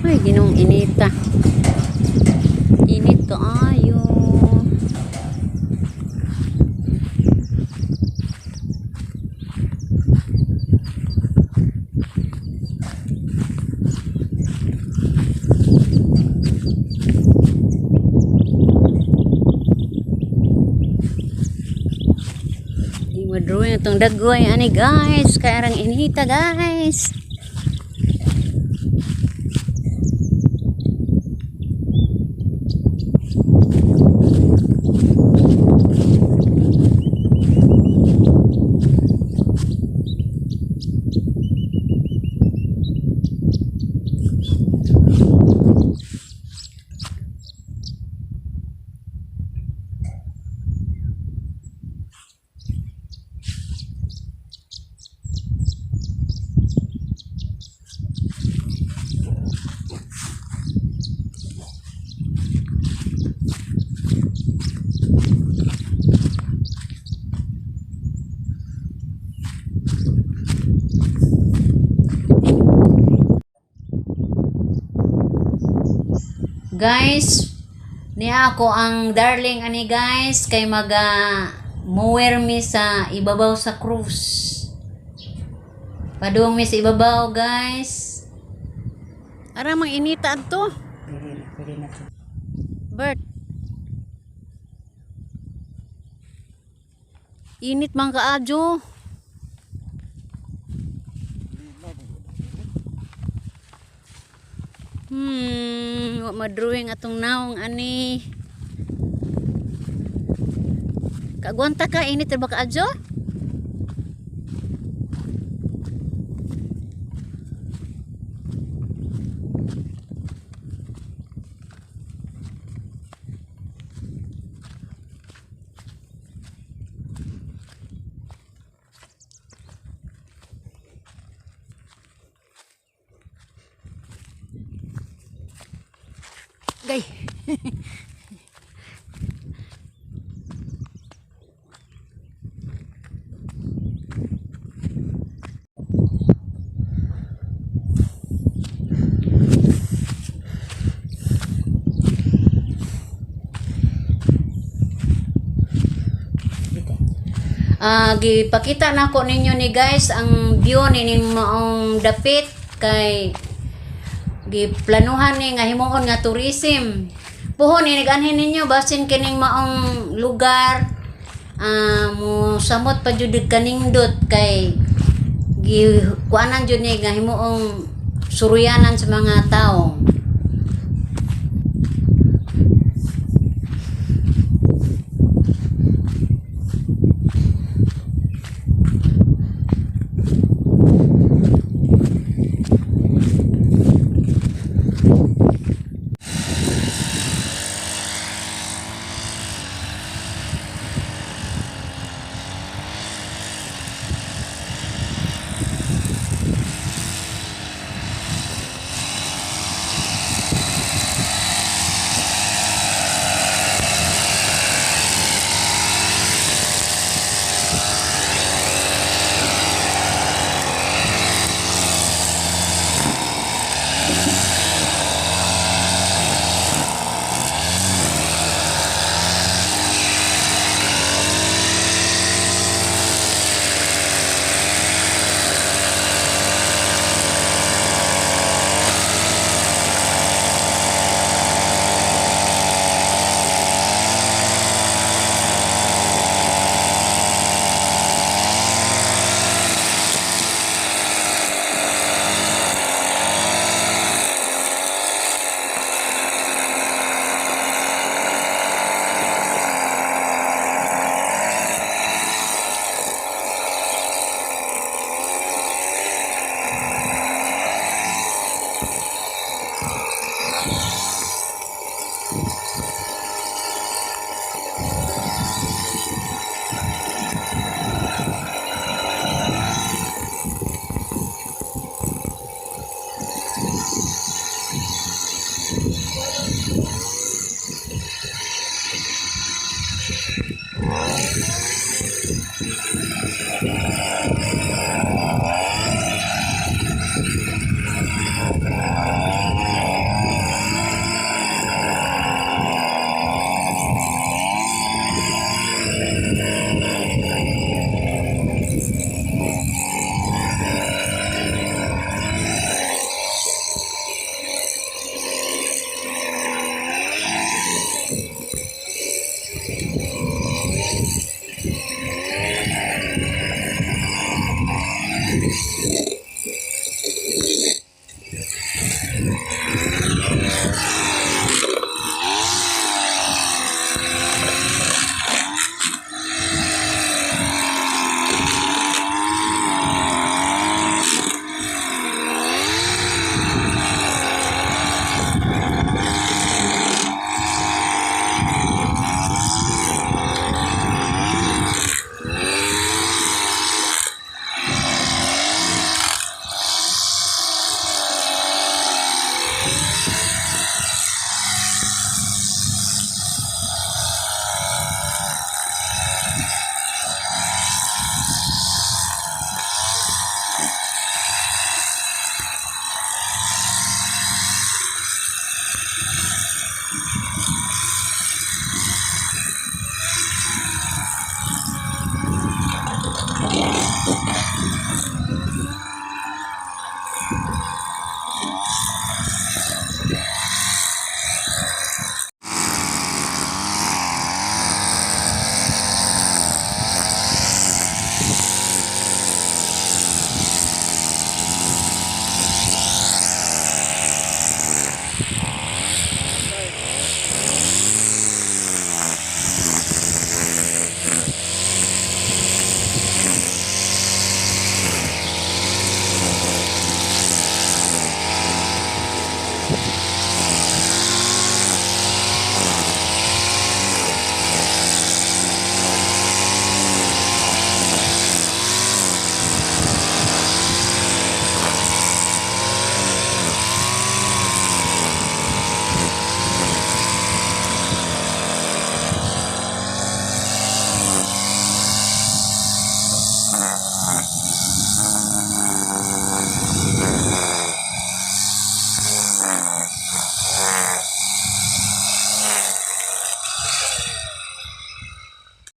Ay, Ginoong, inita. Init kaayo. Di ma-drawing itong dagway ani, guys. Kaya rang inita, guys. Guys, niya ako ang darling ani, guys, kay maga mower mi sa ibabaw sa cruise. Padung mi sa ibabaw, guys. Ara mang inita adto. Pwede na, pwede na to. Bert. Init man kaadyo. Wa ma-drawing atong naong ani. Kagwanta ka, init ra ba kaadyo? Gay. Dito. Ah, gipakita nako ninyo ni, guys, ang view ni maong dapit kay giplanuhan ni nga himuon nga tourism. Puhon ini anhin ninyo basin kining maong lugar mo samot pa jud kanindot kay gi kuanan jud ni nga himuong suruyanan sa mga tao.